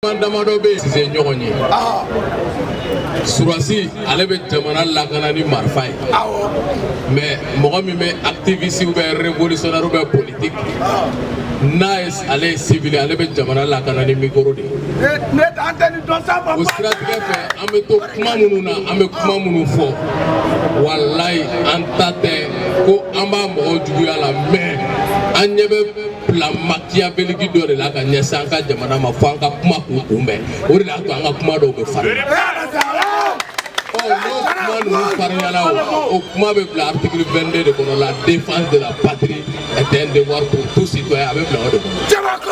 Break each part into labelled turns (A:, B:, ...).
A: Damadɔ bɛ yen sisan ɲɔgɔn ye. Surasi, ale bɛ jamana lakana ni marifa ye, mais mɔgɔ min bɛ activiste ou bien révolutionnaire ou bien politique n'a ye, ale ye civil, ale bɛ jamana lakana ni micro de ye. O siratigɛ fɛ, an bɛ to kuma minnu na, an bɛ kuma minnu fɔ, walayi, an ta tɛ ko an b'a mɔgɔw juguya la, mais an ɲɛ bɛ plan machiavélique dɔ de la ka ɲɛsin an ka jamana ma, fo an ka kuma k'u kunbɛn. O de y'a to an ka kuma dɔw bɛ farin. Ɔ, n'o kuma ninnu farinyala, o kuma bɛ bila article 22 de kɔnɔ: la défense de la patrie est un devoir pour tout citoyen. A bɛ bila o de kɔnɔ.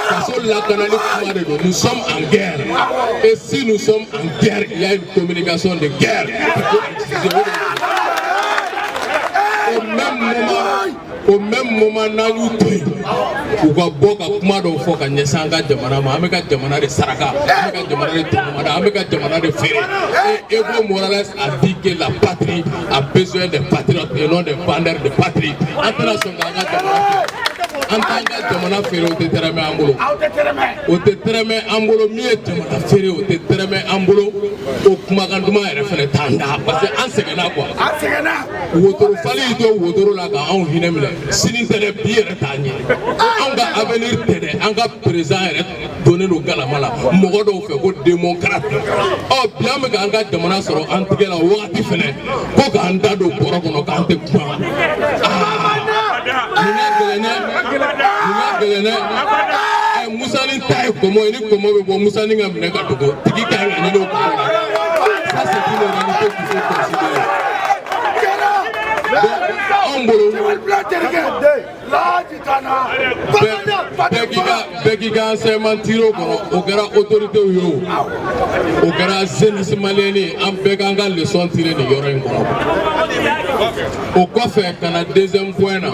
A: Faso lakanali kuma de don. Nous sommes en guerre, et si nous sommes en guerre, il y a une communication de guerre qu'il faut utiliser. O de au même moment, au même moment, n'an y'u to yen, u ka bɔ ka kuma dɔw fɔ ka ɲɛsin an ka jamana ma, an bɛ ka jamana de saraka, an bɛ ka jamana de tɔnɔmada, an bɛ ka jamana de feere. Et Evo Morales a dit que la patrie a besoin des patriotes et non des vendeurs de patrie. An tɛna sɔn k'an ka jamana feere, an t'an ka jamana feere. O tɛ tɛrɛmɛ an bolo, o tɛ tɛrɛmɛ an bolo. Min ye jamana feere, o tɛ tɛrɛmɛ an bolo. O kumakan duman yɛrɛ fɛnɛ t'an da, parce que an sɛgɛnna quoi. Wotoro fali y'i to wotoro la ka anw hinɛ minɛ. Sini tɛ dɛ, bi yɛrɛ t'an ɲɛ. Anw ka avenir tɛ dɛ, an ka présent yɛrɛ donnen don galama la mɔgɔ dɔw fɛ ko démocrate. Ɔ, bi an bɛ k'an ka jamana sɔrɔ an tigɛ la o wagati fɛnɛ, ko k'an da don bɔrɔ kɔnɔ k'an tɛ kuma. Aa, nin ka gɛlɛn dɛ, nin ka gɛlɛn dɛ. Ɛ, Musani ta ye kɔmɔ ye, ni kɔmɔ bɛ bɔ, Musani ka minɛ ka dogo, tigi ka ɲi ka ɲini o kɔmɔ la. Ça, c'est une réalité qu'il faut considérer. Donc anw bolo, bɛɛ k'i ka enseignement tiré o kɔnɔ. O kɛra autorité ye, o o kɛra jeunesse malienne ye, an bɛɛ k'an ka leçon tiré nin yɔrɔ in kɔnɔ. O kɔfɛ, ka na deuxième point na,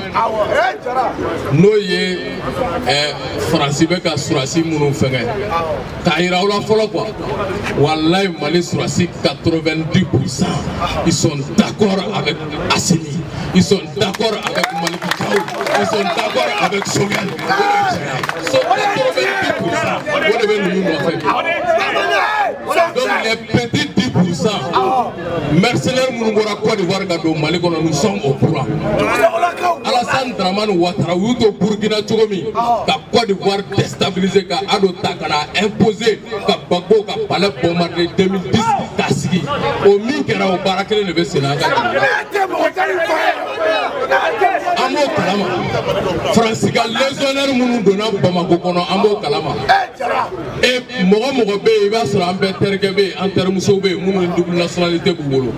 A: n'o ye Faransi bɛ ka surasi minnu fɛngɛ k'a yira aw la fɔlɔ quoi, walayi, Mali surasi 90 %, ils sont d'accord avec Assimi, ils sont d'accord avec Malick Diaw, ils sont d'accord avec Choguel. So 90 %, o de bɛ ninnu nɔfɛ. Donc les petits 10 %, mercenaires minnu bɔra Côte d'Ivoire ka don Mali kɔnɔ, nous sommes au courant. Alassane Dramane Ouattara, u y'u to Burkina cogo min ka Côte d'Ivoire déstabiliser, ka Ado ta ka na imposer, ka Gbagbo ka palais bombarder 2010 k'a sigi, o min kɛra, o baara kelen de bɛ sen na an ka jamana. An b'o kalama. Faransi ka légionnaire minnu donna Bamako kɔnɔ, an b'o kalama. E mɔgɔ mɔgɔ bɛ yen, i b'a sɔrɔ an bɛɛ terikɛ bɛ yen, an terimusow bɛ yen minnu ni double nationalité b'u bolo.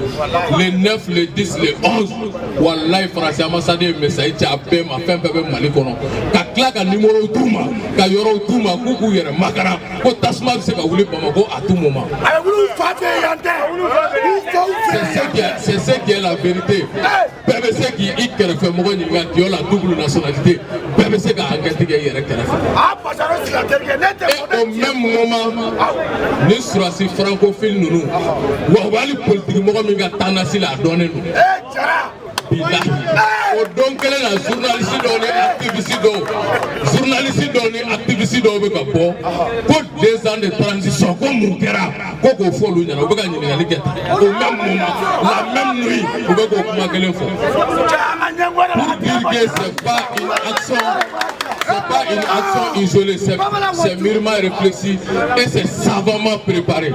A: Le 9, le 10, le 11, walayi, Faransi ambassade ye message ci a bɛɛ ma, fɛn fɛn bɛ Mali kɔnɔ, ka tila ka numéro d'u ma, ka yɔrɔw d'u ma, k'u k'u yɛrɛ makara, ko tasuma bɛ se ka wuli Bamako à tout moment. C'est ce qui est la vérité. Bɛɛ bɛ se k'i kɛrɛfɛ mɔgɔ ɲininka, tu as la double nationalité, bɛɛ bɛ se ka enquête kɛ i yɛrɛ kɛrɛfɛ. Et au même moment, ni surasi francophile ninnu wa, u bɛ hali politique mɔgɔ min ka tendance la, a dɔnnen don. Bilahi, o don kelen na, journaliste dɔw ni activiste dɔw, journaliste dɔw ni activiste dɔw bɛ ka bɔ ko 2 ans de transition, ko mun kɛra, ko k'o fɔ olu ɲɛna. U bɛ ka ɲininkali kɛ tan. Au même moment, la même nuit, u bɛ k'o kuma kelen fɔ pour dire que c'est pas une action, c'est pas une action isolée, c'est mûrement réfléchi et c'est savamment préparé.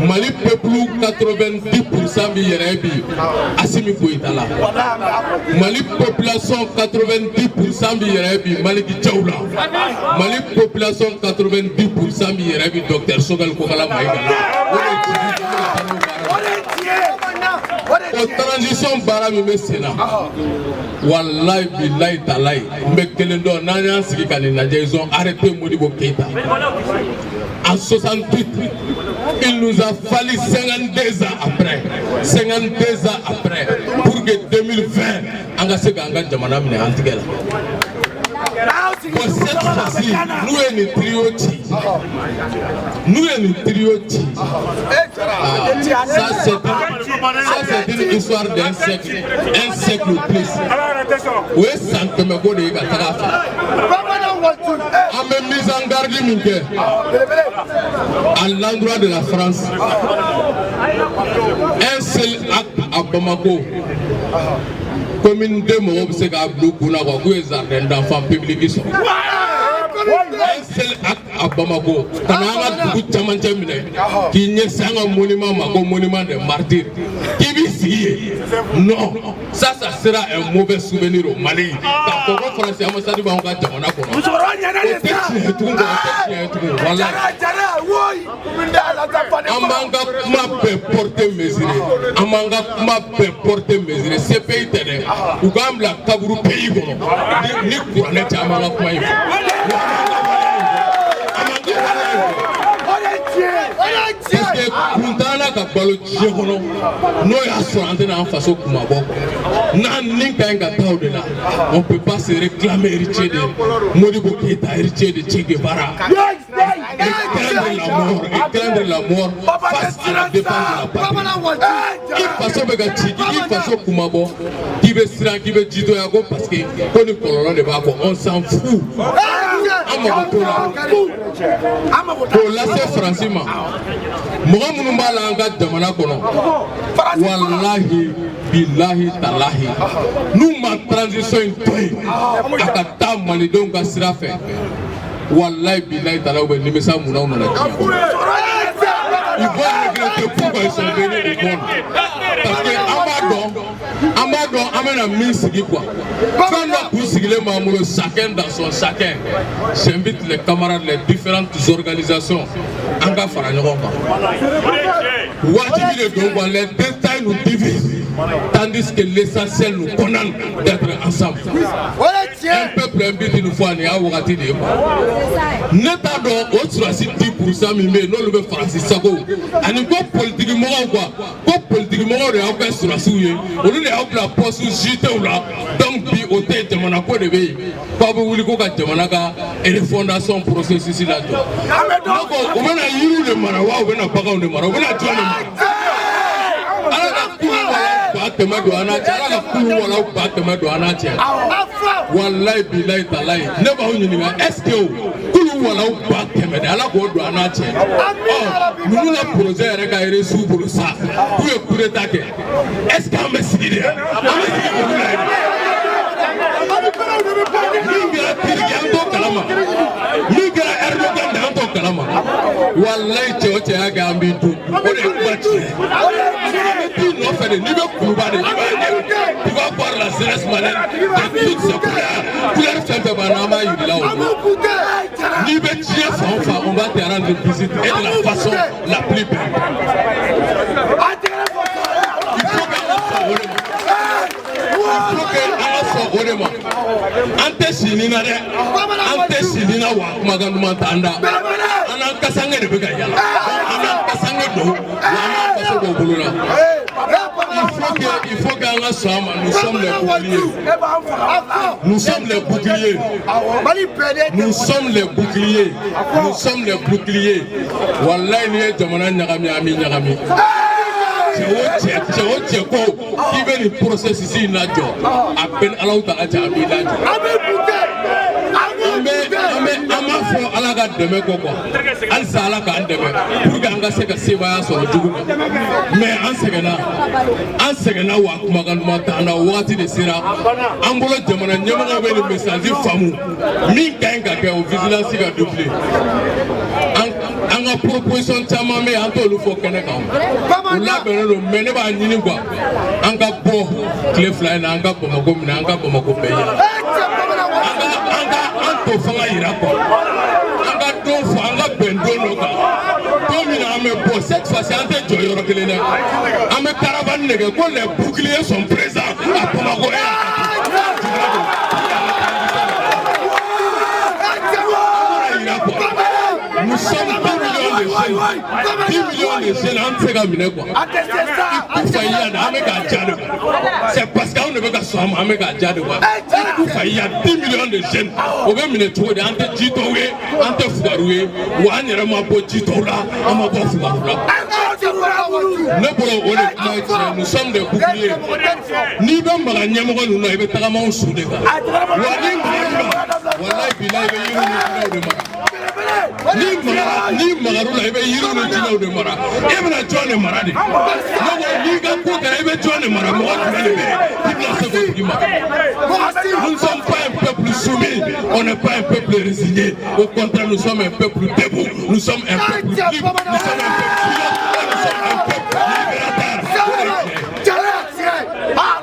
A: Mali peuple 90 % bi yɛrɛ bi Assimi Goïta la. Mali population 90 % bi yɛrɛ bi Malick Diaw la. Mali population 90 % bi yɛrɛ bi docteur Choguel Kokalla Maïga la. O de jigi bɛ ka taa n'o baara ye. O transition baara min bɛ sen na, walayi, bilayi, talayi, n bɛ kelen dɔn. N'an y'an sigi ka nin lajɛ, ils ont arrêté Modibo Keïta en 68. Il nous a fallu 52 ans après, 52 ans après, pour que 2020 an ka se k'an ka jamana minɛ an tigɛ la. Bon, cette fois-ci, n'u ye nin trio ci, n'u ye nin trio ci, ah, ça c'est une histoire d'un siècle, un siècle ou plus. O ye san 100 ko de ye ka taga a fɛ. An bɛ mise en garde Garde min kɛ à l'endroit de la France, un seul acte à Bamako, commune 2 mɔgɔw bɛ se k'a bila u kun na quoi, k'u ye jardin d'enfants public sɔrɔ. Un seul acte à Bamako, ka na an ka dugu camancɛ minɛ k'i ɲɛsin an ka monument ma ko monument des martyrs, k'i b'i sigi yen, non, ça, ça sera un mauvais souvenir au Mali, k'a fɔ ko Faransi ambassade b'anw ka jamana kɔnɔ.
B: Musokɔrɔba ɲɛna
A: O
B: de
A: tɛ
B: sa.
A: tiɲɛ ye tugun quoi, o tɛ tiɲɛ ye tugun, walahi.
B: Jara jara woyi.
A: An b'an ka kuma bɛɛ porter mesurer, an b'an ka kuma bɛɛ porter mesurer. CPI tɛ dɛ, u k'an bila kaburu pays kɔnɔ ni kuranɛ cɛ, an b'an ka kuma in fɔ, wa an b'an ka waleya in fɔ, an b'an ka waleya in fɔ.
B: O de ye tiɲɛ ye. O de ye tiɲɛ
A: Parce
B: ye.
A: que kun t'an na ka balo diɲɛ kɔnɔ n'o y'a sɔrɔ an tɛna an faso kumabɔ. N'an ni ka ɲi ka taa o de la, on peut pas se réclamer héritier de Modibo Keïta, héritier de Che Guevara, et craindre la mort, et craindre la mort face à la défense de la patrie. I faso bɛ ka ci, k'i faso kumabɔ, k'i bɛ siran, k'i bɛ jitɔya ko parce que ko ni kɔlɔlɔ de b'a kɔ, on s'en fout, an mago t'o la. K'o lase Faransi ma, mɔgɔ minnu b'a la an ka jamana kɔnɔ, walahi bilahi talahi, n'u ma transition in to yen a ka taa malidenw ka sira fɛ, walahi bilahi talahi, u bɛ nimisa. Mun na u nana diɲɛ kɔnɔ? Ils vont regretter pourquoi ils sont venus au monde, parce que an b'a dɔn, an b'a dɔn an bɛna min sigi quoi. Fɛn dɔ kun sigilen b'an bolo, chacun dans son chacun. J'invite les camarades, les différentes organisations, an ka fara ɲɔgɔn kan. Wajibi de don quoi. Les détails nous divisent tandis que l'essentiel nous condamne d'être ensemble. Un peuple, un but, une foi. Nin y'a wagati de ye quoi. Ne t'a dɔn o sɔrɔdasi 10 % min bɛ yen, n'olu bɛ Faransi sago ani ko politiki mɔgɔw quoi, ko politiki mɔgɔw de y'aw kɛ sɔrɔdasiw ye, olu de y'aw bila poste JTw la. Donc bi o tɛ yen, jamana ko de bɛ yen, k'aw bɛ wuli ko ka jamana ka refondation processus lajɔ. Ne ko u bɛna yiriw de mara wa, u bɛna baganw de mara, u bɛna jɔn de mara? Ala ka kulu wala 100 000 don an n'a cɛ, Ala ka kulu wala 100 000 don an n'a cɛ. Walayi bilayi talayi, ne b'aw ɲininka, est ce que o kulu walaw 100 000 de, Ala k'o don an n'a cɛ? Ɔ ninnu ka projet yɛrɛ ka réussir bolo sa, k'u ye coup d'état kɛ, est ce que an bɛ sigi de yan, an bɛ sigi olu la yen? Min kɛra Turquie, an t'o kalama, min kɛra Erdogan de, an t'o kalama. Walayi, cɛ o cɛ y'a kɛ, an b'i dun, o de ye kuma tiɲɛ ye. An bɛ t'i nɔfɛ de, n'i bɛ kuluba de, i b'a ɲɛ, tu vas voir la jeunesse malienne de toutes ses couleurs, couleur fɛn fɛn b'an na, an b'a yir'i la o don. N'i bɛ diɲɛ fan o fan, on va te rendre visite et de la façon la plus belle. Il faut qu'an ka sɔn o de ma, il faut que an ka sɔn o de ma. An tɛ si nin na dɛ, an tɛ si nin na wa kumakan duman t'an da. An n'an kasange de bɛ ka yala, an n'an kasange don wa, an n'an faso b'o bolo la. Il faut que an ka sɔn a ma. Nous sommes les boucliers, nous sommes les boucliers, nous sommes les boucliers, nous sommes les boucliers. Walayi, n'i ye jamana ɲagami, an b'i ɲagami. Cɛ o cɛ, cɛ o cɛ ko k'i bɛ nin processus in lajɔ, a bɛɛ ni Alahu taala cɛ, an b'i lajɔ. An bɛ an b'a fɔ Ala ka dɛmɛ kɔ quoi, halisa Ala k'an dɛmɛ pour que an ka se ka sebaaya sɔrɔ jugu kan. Mais an sɛgɛnna, an sɛgɛnna wa kumakan duman t'an na. Wagati de sera an bolo, jamana ɲɛmɔgɔw bɛ nin message faamu, min ka ɲi ka kɛ, o vigilance ka doubler. An ka proposition caman bɛ yen, an t'olu fɔ kɛnɛ kan, o labɛnnen don. Mais ne b'a ɲini quoi, an ka bɔ tile 2 in na, an ka Bamakɔ minɛ, an ka Bamakɔ bɛɛ yira, an ka an to fanga yira quoi, an ka don fɔ, an ka bɛn don dɔ kan, don min na an bɛ bɔ. Cette fois-ci, an tɛ jɔ yɔrɔ kelen dɛ, an bɛ caravane de kɛ ko les boucliers sont présents à Bamakɔ et à Kati. Yira quoi, nous sommes 10 millions de jeunes, 10 millions de jeunes, an tɛ se ka minɛ quoi. I ku fa i ya de, an bɛ k'a ja de quoi. C'est parce que anw de bɛ ka sɔn a ma, an bɛ k'a ja de quoi. I ku fa i ya, 10 millions de jeunes, o bɛ minɛ cogo di? An tɛ jitɔw ye, an tɛ fugariw ye wa, an yɛrɛ ma bɔ jitɔw la, an ma bɔ fugariw la. Ne bolo, o de kuma ye tiɲɛ. Nous sommes des boucliers. N'i bɛ maga ɲɛmɔgɔ ninnu na, i bɛ tagama anw su de kan wa. Ni maga ma, walayi bilayi, i bɛ yiriw ni jinɛw de mara. N'i magara, n'i magar'u la, i bɛ yiriw ni jinɛw de mara. E bɛna jɔn de mara de? Ne ko, n'i ka ko kɛra, i bɛ jɔn de mara? Mɔgɔ jumɛn de bɛ yen k'i bɛna se k'o tigi mara? Nous ne sommes pas un peuple soumis, on n'est pas un peuple résigné. Au contraire, nous sommes un peuple debout, nous sommes un peuple libre, nous sommes un peuple pilote, et nous sommes un peuple libérateur.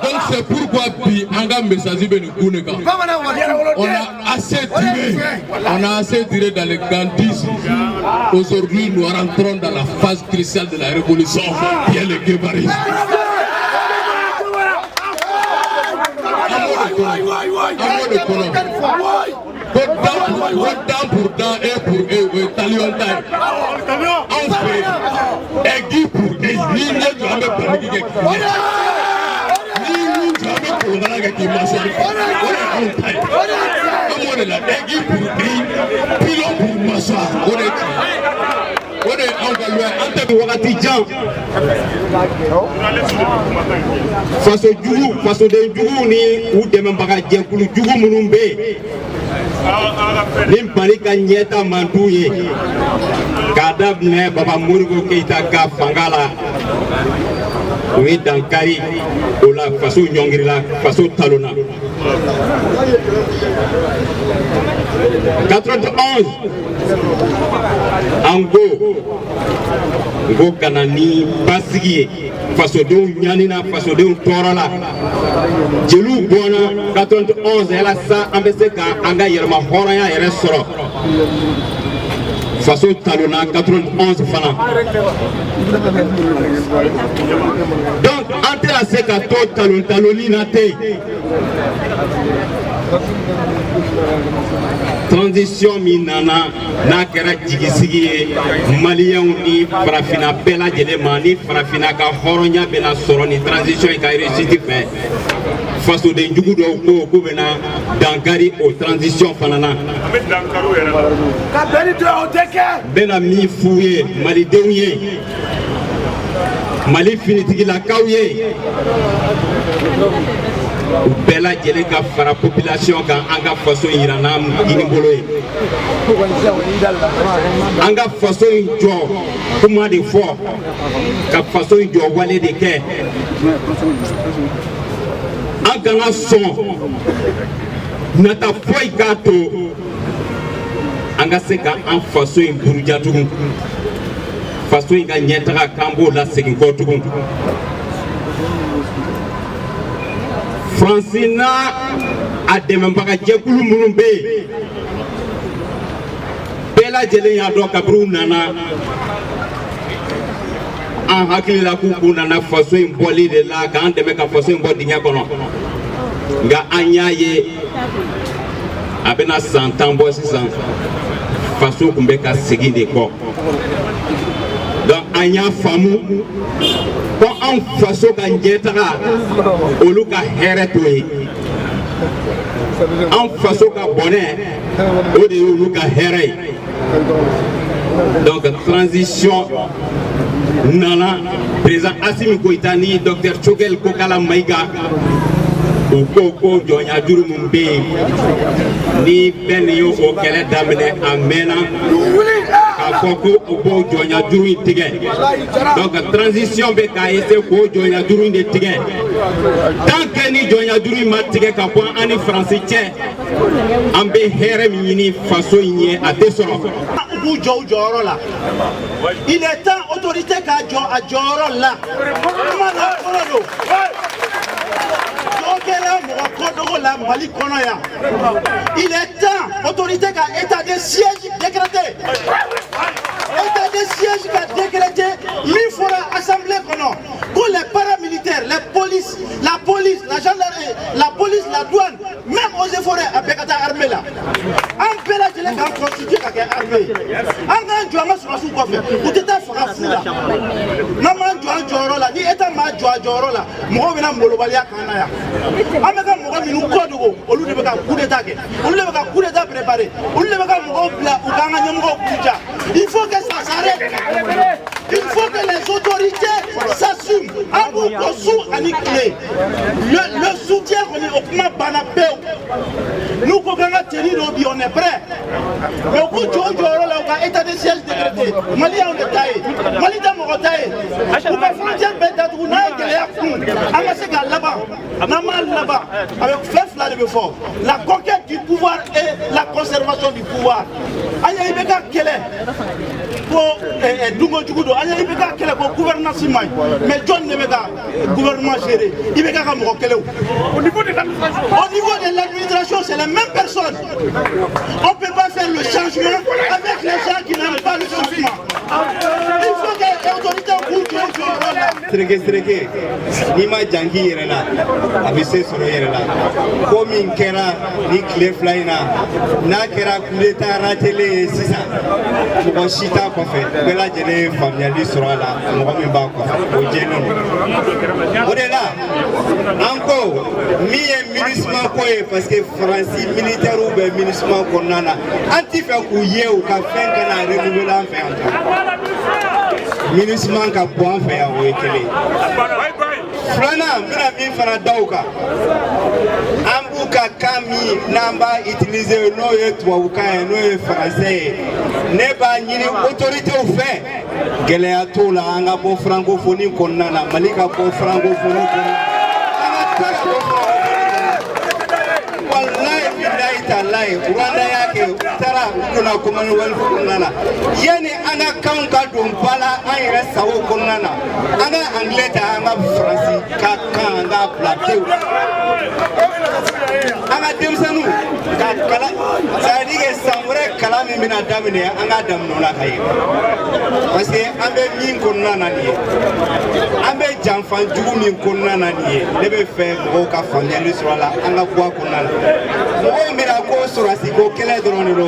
A: Donc c'est pourquoi bi an ka message bɛ nin kun de kan. On a assez duré, on a assez duré dans le gandhisme. Aujourd'hui, nous rentrons dans la phase cruciale de la révolution, qui est le guévarisme. An b'o de kɔnɔ, an b'o de kɔnɔ. Ko dent pour dent, œil pour œil, o ye talion ta ye. Anw fɛ yen, aiguille pour aiguille, n'i ɲɛ jɔ, an bɛ baniki kɛ k'i ɲɛ. N'i y'u jɔ, an bɛ kolonkala kɛ k'i mâchoire. O de ye anw ta ye. An b'o de la, aiguille pour aiguille, pilon pour mâchoire, o de ye tiɲɛ ye. O de ye anw ka loi ye, an tɛ.
C: Wagati jan, faso jugu, fasoden jugu ni u dɛmɛbaga jɛkulu jugu minnu bɛ yen ni Mali ka ɲɛta man d'u ye, k'a daminɛ Baba Modibo Keyita ka fanga la, u ye dankari o la, faso ɲɔngirila, faso talonna. 91, an ko n ko ka na ni basigi ye, fasodenw ɲanina, fasodenw tɔɔrɔla, jeliw bɔnna 91, yalasa an bɛ se ka an ka yɛrɛma hɔrɔnya yɛrɛ sɔrɔ. Faso talonna 91 fana. Donc an tɛna se ka to talon talonni na ten. Transition min nana, n'a kɛra jigisigi ye maliyɛnw ni farafinna bɛɛ lajɛlen ma, ni farafinna ka hɔrɔnya bɛna sɔrɔ ni transition in ka réussite fɛ, fasoden jugu dɔw ko k'u bɛna dankari o transition fana na.
B: Ka bɛn ni dɔ o tɛ kɛ.
C: N bɛna min f'u ye, malidenw ye, Mali finitigilakaw ye, u bɛɛ lajɛlen ka fara population kan, an ka faso in yira n'an bolo ye, an ka faso in jɔ kuma de fɔ, ka faso in jɔ wale de kɛ. An kana sɔn nata foyi k'a to an ka se ka an faso in buruja tugun, faso in ka ɲɛtaga k'an b'o lasegin kɔ tugun. Faransi n'a a dɛmɛbaga jɛkulu minnu bɛ yen, bɛɛ lajɛlen y'a dɔn, kabini u nana, an hakili la k'u k'u nana faso in bɔli de la, k'an dɛmɛ ka faso in bɔ dingɛ kɔnɔ. Nka an y'a ye, a bɛna san 10 bɔ sisan, faso tun bɛ ka segin de kɔ. Donc an y'a faamu ko an faso ka ɲɛtaga, olu ka hɛrɛ t'o ye, an faso ka bɔnɛ, o de y'olu ka hɛrɛ ye. Donc transition nana, président Assimi Goïta ni docteur Choguel Kokala Maïga, u ko ko jɔnya juru min bɛ yen ni bɛɛ nin y'o kɛlɛ daminɛ, a mɛnna k'a fɔ ko u b'o jɔnya juru in tigɛ. Donc transition bɛ k'a essayer k'o jɔnya juru in de tigɛ. Tant que ni jɔnya juru in ma tigɛ ka bɔ an ni Faransi cɛ, an bɛ hɛrɛ min ɲini faso in ye, a tɛ sɔrɔ.
D: U k'u jɔ u jɔyɔrɔ la. Il est temps autorité k'a jɔ a jɔyɔrɔ la. Kuma n'a kɔnɔ don. Dɔ kɛra mɔgɔ kɔdogo la Mali kɔnɔ yan. Il est temps autorité ka état de siège décréter. État de siège ka décréter, min fɔra assemblée kɔnɔ ko les paramilitaires, les polices, la police, la gendarmerie, la police, la douane, même eaux et forêts, a bɛɛ ka taa armée la. An bɛɛ lajɛlen k'an constituer ka kɛ armée ye. An k'an jɔ an ka sɔrɔdasiw kɔfɛ, u tɛ taa faga fu la. N'an m'an jɔ an jɔyɔrɔ la, ni état m'a jɔ a jɔyɔrɔ la, mɔgɔw bɛna molobaliya k'an na yan. An bɛ ka mɔgɔ minnu kɔ dogo, olu de bɛ ka coup d'état kɛ, olu de bɛ ka coup d'état préparer, olu de bɛ ka mɔgɔw bila u k'an ka ɲɛmɔgɔw kuruja. Il faut que ça s'arrête. Il faut que les autorités s'assument. An b'u kɔ su ani tile. Le soutien kɔni, o kuma banna pewu. N'u ko k'an ka tenue don bi, on est prêt. Mais u k'u jɔ u jɔyɔrɔ la, u ka état de siège décrété. Mali y'anw de ta ye, Mali tɛ mɔgɔ ta ye. U ka frontière bɛɛ datugu. N'a ye gɛlɛya kun, an ka se k'a laban. N'an m'a laban, a bɛ fɛn fila de bɛ fɔ: la conquête du pouvoir et la conservation du pouvoir. An ye IBK kɛlɛ ko dunko jugu don, an ye IBK kɛlɛ ko gouvernance man ɲi. Mais jɔn de bɛ ka gouvernement gérer? IBK ka mɔgɔ kelenw.
B: Au niveau de l'administration.
D: Au niveau de l'administration, c'est les mêmes personnes. On ne peut pas faire le changement avec les gens qui n'aiment pas le changement. Il faut que les autorités k'u jɔ u jɔyɔrɔ la.
C: Sereke sereke, n'i ma jan k'i yɛrɛ la, a bɛ se sɔrɔ i yɛrɛ la. Ko min kɛra ni tile 2 in na, n'a kɛra coup d'état raté ye sisan, mɔgɔ si t'a kɔfɛ. Bɛɛ lajɛlen ye faamuyali sɔrɔ a la. Mɔgɔ min b'a kɔfɛ, o jɛlen don. O de la an ko min ye MINUSMA ko ye, parce que Faransi militaires bɛ MINUSMA kɔnɔna na, an ti fɛ k'u ye u ka fɛn kana renouveler an fɛ yan tugun. MINUSMA ka bɔ an fɛ yan, o ye kelen ye. Filanan, n bɛna min fana da o kan, an b'u ka kan min n'an b'a utiliser, n'o ye tubabukan ye, n'o ye français ye, ne b'a ɲini autorités fɛ, gɛlɛya t'o la, an ka bɔ francophonie kɔnɔna na. Mali ka bɔ francophonie kɔnɔna na, an ka taa ka bɔ francophonie kɔnɔna na. Walayi, bilayi, talayi, Rwanda y'a kɛ, u taara, u donna Commonwealth kɔnɔna na. Yanni an ka kanw ka don ba la an yɛrɛ sago kɔnɔna na, an ka anglais ta, an ka faransi ka kan, an k'a bila pewu. An ka denmisɛnninw ka kalan, c'est à dire que san wɛrɛ kalan min bɛna daminɛ, an k'a daminɛ o la ka ye, parce que an bɛ min kɔnɔna na nin ye, an bɛ janfa jugu min kɔnɔna na nin ye, ne bɛ fɛ mɔgɔw ka faamuyali sɔrɔ a la. An ka bɔ a kɔnɔna na. Mɔgɔw bɛna ko sɔrɔsi ko kɛlɛ dɔrɔn de don.